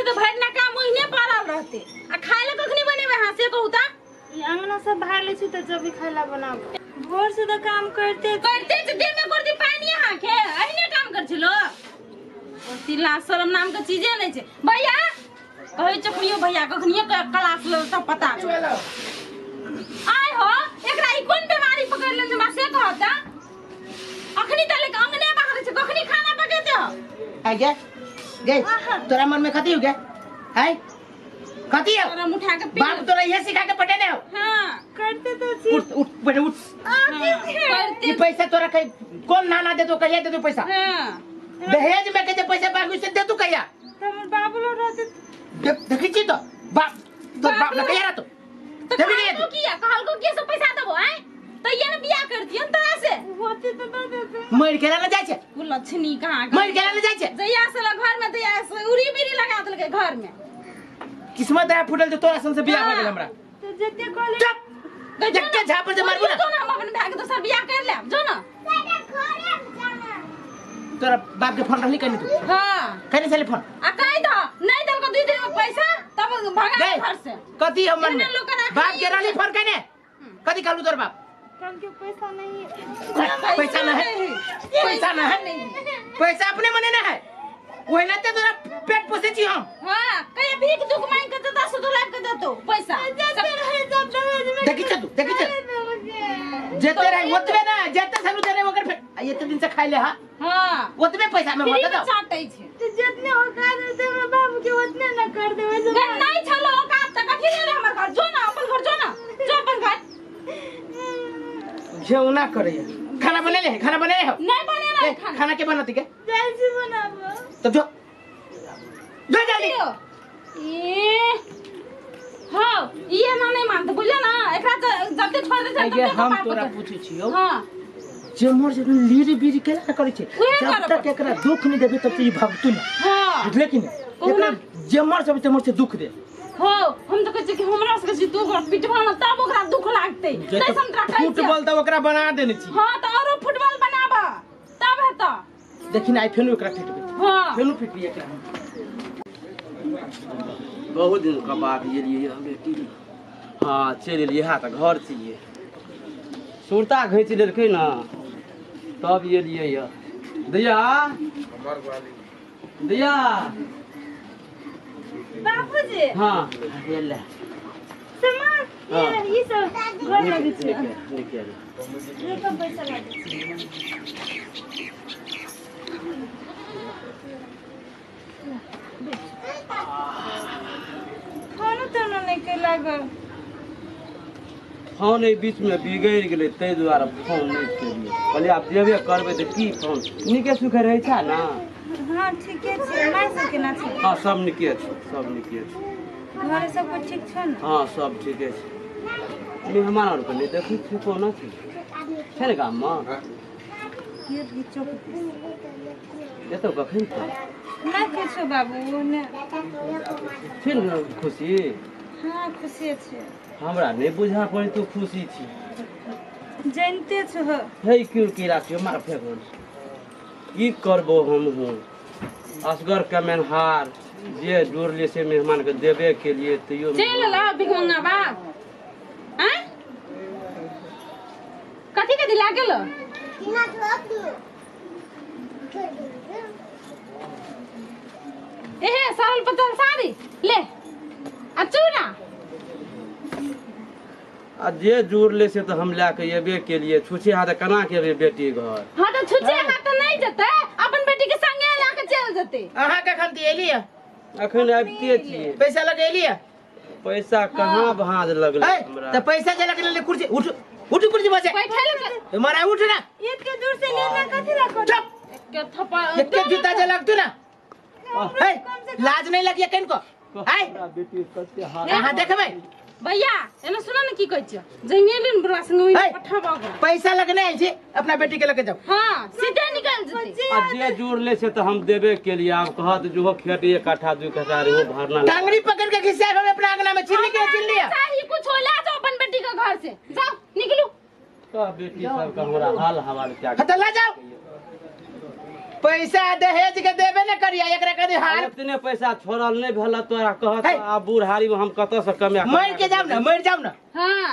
तऽ भरि ना काम ओहिने पड़ल रहते आ खाय ले कखनी बनेबै हां से कहू ता। ई अंगना सब बाहर ले छी त जब भी खाय ला बनाब। भोर से त काम करते करते त देह में कर दी पानी अहाँ के अहिने काम कर छलो। तिला शरम नाम के चीजे नहीं छे भैया। कहै चकनियो भैया कखनियो क्लास लो तब पता चल। आय हो एकरा ई कोन बीमारी पकड़ लेन हमरा से कहता। अखनी तले अंगने बाहर छे कखनी खाना पकेते हो। आ गे गे तोरा मन में कथी हो गे है कथी हो? तोरा उठा के बाप तोरा ये सिखा के पटेने हो। हां करते तो छी। उठ उठ बेटे उठ। करते ई पैसा तोरा कहीं कौन नाना दे तो कहिया दे तू पैसा? हां दहेज में के जे पैसा बांगू से दे तू कहिया? त हमर बाबू लोग रहते देखी छी तो बाप तो बाप न कहिया रहतो तो देबी कहिया कहलको किया कहलको किया सब पैसा देबो आय त ये न बियाह करतियन तोरा से होते तो दे देते। मर गेला न जाय छे कुलक्षणी कहां मर गेला न जाय छे। जहिया से घर में तहिया से उड़ी बीड़ी लगा देलकै घर में। किस्मत है फुटल जो तोरा सन से बियाह भ गेल हमरा। तो जते कहले चुप जक्के झापर से मारबो ना। जो ना हम अपन भाग दोसर बियाह कर लेब जो ना। तोरा बाप के फोन रहली कनी तू? हां कनी चले फोन आ कहि द नहीं देलको 2 दिन में पैसा तब भगा घर से। कथी हम मन में बाप के रहली फोन कने कथी कहलू तोर बाप? कल के पैसा नहीं है। पैसा ना है पैसा ना है पैसा अपने मने ना है वही ना ते तोरा पेट पोसे छी हम। हां कहीं भीख दुख मांग के देता सुदू लाभ के देतो पैसा जते रहे जब दहेज में। देखी छ तू देखी छ जेते रहे ओतबे ना जेते सनु देने ओकर फेर एते दिन से खाइ ले। हां हां ओतबे पैसा में मत दो चाटै छै तो जितने औकात रहते हमरा बाबू के उतने ना कर देबै। नहीं छलो औकात त कथि ले हमर घर जो ना अपन घर जो ना जो अपन घर जेउना करैया। खाना बनेले है? खाना बनेले हो? नहीं बनेला है खाना। खाना के बनती के? जाय छी बनाबो। तब जो जो जल्दी। ए हां ये ना नहीं मानते बुझले ना एकरा जब छोड़ दे तब हम तोरा पूछै छियौ। हां जे मोर से लीरी बीरी केला करै छै जब तक एकरा दुख नहीं देबे तब ई भगतु ना। हां बुझले कि नहीं? एकरा जे मोर से ते मोर से दुख दे। हो हम तो कहै छी कि हमरा सबके छी तू ओकरा पिटबा न तब ओकरा दुख लागतै। नहीं समझा कहै छी फुटबॉल त ओकरा बना देने छी। हां त औरो फुटबॉल बनाबा तब हेता। देखिन आइ फेनु एकरा फिटबे। हां फेनु फिटबी एकरा। बहुत दिन के बाद एलियै हम बेटी। हां चलि एलियै हा त घर छियै सुरता घींच लेलकै ना तब एलियै य। दैया दैया बाबूजी। हां ले सामान ये सब घर लगे छै। निके ये कम पैसा लागे छै। खानो ताना नहीं के लागल। फोन एहि बीच में बिगड़ि गेलै ताहि दुआरे फोन नहि केलियै। कहलियै आब देबे करबै तऽ की फोन नीके सुखे रहै छै ना? हां ठीके छै। माय सब केना छै? हां सब नीके छै सब नीके छै। घरे सब कुछ ठीक छै ना? हां सब ठीके छै। मेहमान आर के नहि देखै छियै कोना छै छै ने गाममे? ये भी चौक एतौ कखन नहि किछो बाबू ने छै ने खुशी? हां खुशी छै। हमरा नहीं बुझा पड़े तू खुशी छी। जानते छो हे क्यों की राखियो मार फेको की करबो हम हूं असगर कमेनहार जे जोड़ले से मेहमान के देबे के लिए तैयो चल ला भिखमंगा बाप हैं कथि के दिला गेलो? एहे सरल पतल साड़ी ले आ चूड़ा आ जे जोड़ले से तो हम लए के एबे के लिए छुछे हाथ केना के एबे बेटी घर? हां त छुछे हाथ नहीं जते अपन बेटी के संगे ला के चल जते। अहां कखन त एलियै? अखन आबिते छियै। पैसा लगेलियै? पैसा कहां भाज लगलै हमरा? त पैसा जे लगले कुर्सी उठ उठ कुर्सी बसे बैठे ले मारा उठ ना इतके दूर से लेना कथि ला कर? चुप के थप्पा एके जूता जे लगतु ना। हे लाज नहीं लगिए कनको? आय बेटी कते हाथ अहां देखबै भैया एना सुनो न की कहै छियै जइने लेन बुढ़वा संगे ओहि पठाबो पैसा लगने आयल छी अपना बेटी के लके जाओ। हां सीधे निकल जते। आ जे जोड़ले से त हम देबे के लिए। आब कहत जो खेत 1 कट्ठा 2 कट्ठा रे भरना टांगरी पकड़ के घिसा होवे अपना अंगना में छिल्ली के छिल्ली चाही कुछ हो ले जाओ अपन बेटी के घर से जाओ निकलू। का बेटी सब का हमरा हाल हवाल क्या हत ला जाओ। पैसा दहेज के देबे न करिया एकरा कदी हार इतने पैसा छोड़ल नहीं भेल तोरा कहत आ बुढ़ारी में हम कतऽ से कमाए मर के जाब ना मर जाब ना। हां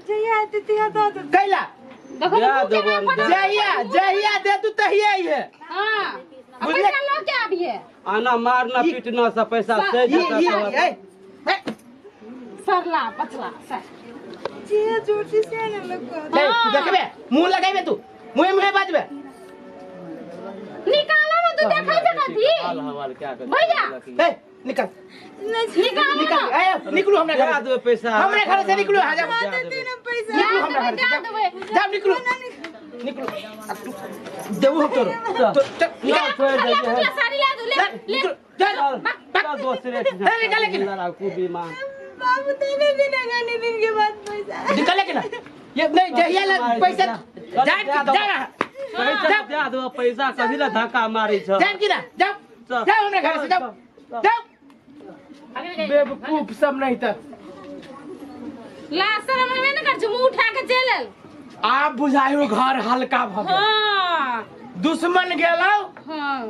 जहिया आते तिहा दऽ दे। कैला देखो जहिया जहिया दे तू तहिया ही है। हां पैसा लो के आबिए आना मारना पीटना सब पैसा से सरला पछला सर जे जोरती से ने लोग ए तू देखबे मुंह लगाइबे तू मुंह मुंह बाजबे निकालो ना तू देखै छै कथी हाल हवाल क्या कर भैया ए निकल निकाल निकल ए निकलू हमरा घर दे पैसा हमरा घर से निकलू। आ जा पैसा निकलू हमरा घर से जाओ निकलू निकलू देबू हम तोरो तो निकल छोड़ दे साड़ी ला दू ले ले चल चल दोसरे निकल के लड़ाकू बीमा बाबू तेरे बिना गाने दिन के बाद पैसा निकल के ना ये नहीं जहिया ला पैसा जा जा पैसा दे दो पैसा कथी ला धक्का मारै छ जाम की ना जाओ जाओ हमरा घर से जाओ जाओ बेवकूफ सब नहीं त ला शरम में न कर मुंह उठा के चल आयल। आप बुझायो घर हल्का भ गेल। हां दुश्मन गेलौ। हां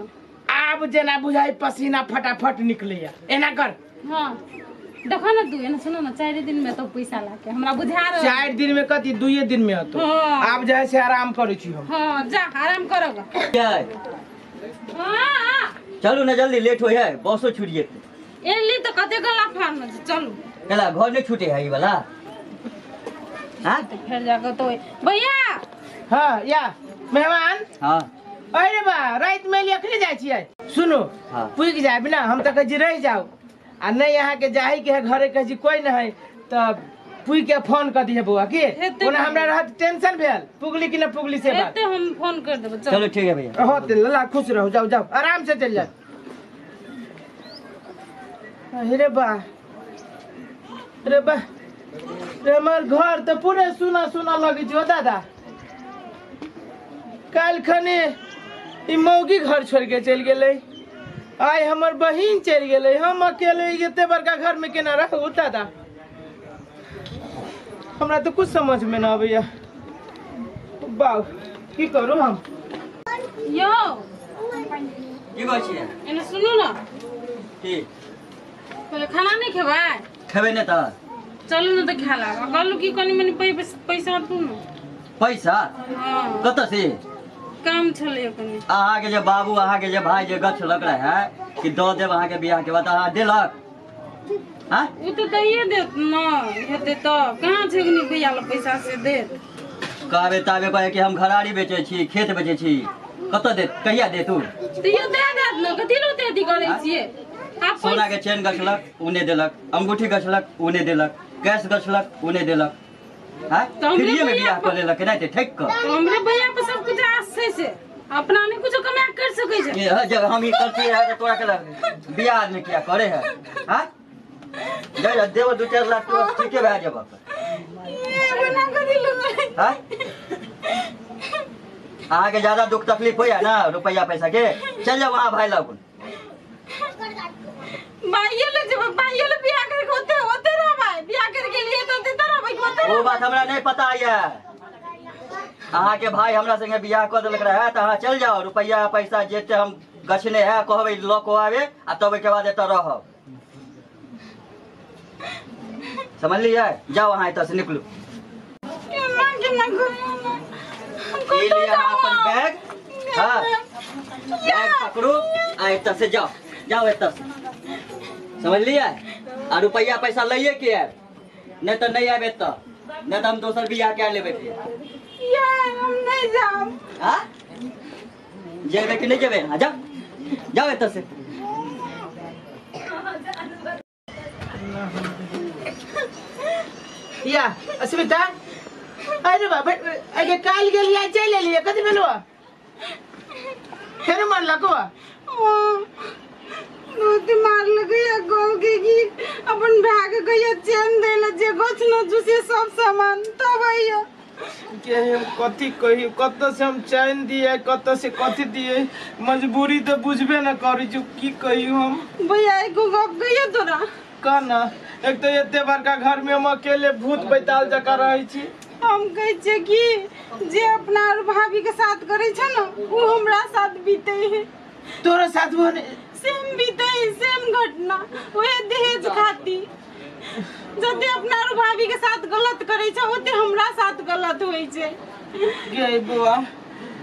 आब जेना बुझाई पसीना फटाफट निकलैया एना कर। हां देखो ना तू एना सुनो ना 4 दिन में तो पैसा लाके हमरा बुझा रहल 4 दिन में कथी 2 दिन में हतो। आब जाय से आराम करै छी हम। हां जा आराम करब। हां चलू ना जल्दी लेट होय है बसो छूट जेतै। एली तो कते गला फाड़ में चलू केला घर नहीं छूटे है ई वाला। हां तो फिर जाके तो भैया। हां या मेहमान। हां अरे बा रात में अखने जाय छियै सुनो पुग जाय ना हम त कहै छी रहि जाओ आ नहीं यहाँ के जाही के है घरे कहै छी कोई नहीं त पुग के फोन कर दिहे बौआ की ओना हमरा रहत टेंशन भेल पुगली कि न पुगली से बात एते हम फोन कर देब। चलो ठीक है भैया। हो ते लला खुश रहो जाओ जाओ आराम से चल जाओ। अरे बा रे बा रे हमर घर त पूरे सुना सुना लगै छै दादा। काल्हि खने ई मौगी घर छोड़ के चलि गेलै आइ हमर बहिन चलि गेलै हम अकेले एते बड़का घर में केना रहू दादा। हमरा तो कुछ समझ में न आबैया बाउ की करू हम। यो की कहै छियै एने सुनू ना की पहिले खाना नहीं खेबै? खेबै ने त चलू न त खा लाग कहलू की कनी मनी पैसा तू न पैसा। हां कतऽ से काम छलै कनी अहाँ के जे बाबू अहाँ के जे भाई जे गछ लग रहा है कि दऽ देब अहाँ के बियाह के बाद अहाँ देलक? हां उ त दैये देत न हेतै त कहाँ छै कनी भैया ल पैसा से देत कहबे ताबे कहे कि हम घराड़ी बेचै छी खेत बेचै छी कतऽ देत कहिया देत उ? त यो दे देत न कथी ल ओते अथी करै छियै। आप सोना के चेन गछलक उ नै देलक अंगूठी गछलक उ नै देलक गैस गछलक उ नै देलक। हां फ्रीए में बियाह कर लेलक केना ते ठक क हमरे भैया पर सब कुछ आस छै से अपना नहीं कुछ कमा कर सकै छै। ये जब हम ई करती है त तोरा के बियाह आदमी किया करे है। हां जा देव 2-4 लाख तो ठीके भए जेब। ये बना कर दिलु। हां अहाँ के ज्यादा दुख तकलीफ होया ना रुपया पैसा के चल जाओ वहां भाई लग भाइये ले जब भाइये ले बियाह करके होते होते रहबै बियाह करके लिए तो होते रहबै होते। वो बात हमरा नहीं पता है। अहाँ के भाई हमरा संगे बियाह कर देलक रहे त अहाँ चल जाओ रुपया पैसा जेते हम गछने है कहबै ल को आवे आ तब के बाद एतऽ रहब समझलियै? जाओ अहाँ एतऽ से निकलू। ई लिअ अहाँ अपन बैग। हाँ बैग पकड़ू आ एतऽ से जाओ जाओ एतऽ से समझलियै? आ रुपया पैसा लैये के आयब नहीं तऽ नहीं आयब एतऽ नहीं तऽ हम दोसर बियाह कए लेबै फेर। हम नहीं जाब। हाँ जेबै कि नहीं जेबै? हाँ जाओ जाओ एतऽ से। या अस्मिता अरे बाबा अगे काल गेलियै चलि एलियै कथी भेलौ फेर मारलको? बहुत मारलकै कहलकै कि अपन भाय के कहिया चैन दै जे गछ न चूसे सब सामान तब अइयो। के हम कथी कही कत से हम चैन दिए कत से कथी दिए मजबूरी तो बुझबे न करी छु की कही हम। भैया एको गप कहियो तोरा कह ना। एक तो एते बड़का घर में हम अकेले भूत बैताल जका रहै छी। हम कहै छियै कि जे अपना और भाभी के साथ करै छै ने ओ हमरा साथ बीते है। तोरा साथ वो सेम बीते है, सेम घटना, वह दहेज खाती। जते अपना और भाभी के साथ गलत करै छै ओते हमरा साथ गलत होइ छै। गे बौआ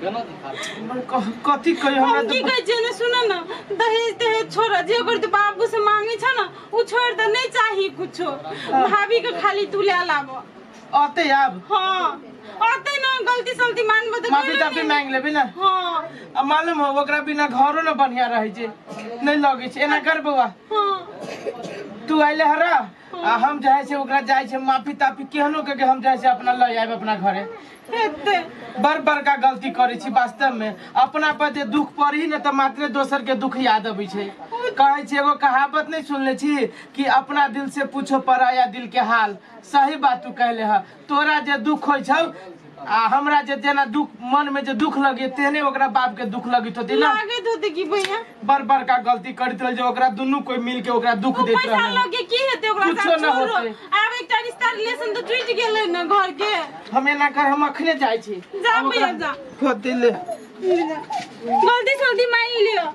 कथी कही हमरा? हम की कहै छियै ने, सुन न, दहेज तहेज छोड़, जे ओकर बाबू से मांगे छै ने ओ छोड़ दे, नहीं चाही कुछो, भाभी के खाली तू ले लाब। अते आब? हाँ अते न, गलती सलती मानबो त माफी ताफी मांग लेबी ना? हाँ। आ मालूम हो ओकरा बिना घरो न बढ़िया रहै छै, नहीं लगै छै। एना कर बौआ, हाँ तू आइले हरा आ हम जाइ छै ओकरा जाइ छै माफी ताफी केहनो के हम जाइ छै अपना ल आयब अपना घरे। हेतै। बड़ बड़का गलती करै छी वास्तव में। अपना पर जे दुख पड़ी ने तऽ मात्रे दोसर के दुख याद अबै छै। कहै छै एगो कहावत नहीं सुनले छी कि अपना दिल से पूछो पराया दिल के हाल। सही बात तू कहले ह, तोरा जे दुख होइ छौ आ हमरा जे जेना दुख मन में जे दुख लगे तेहने ओकरा बाप के दुख लगैत होतै ना। लागैत होतै कि भैया? बड़ बड़का गलती करैत रहल जे ओकरा दुनू कोई मिल के ओकरा दुख देत पैसा रहल। लगे की हेतै ओकरा कुछो साथ? न छोड़ो। होतै। आब एकटा रिश्ता रिलेशन तऽ टूटि गेलै ने घर के। हम एना कर, हम अखने जाइ छी। जा भैया जा। कथी ले गलती सलती मान लियो।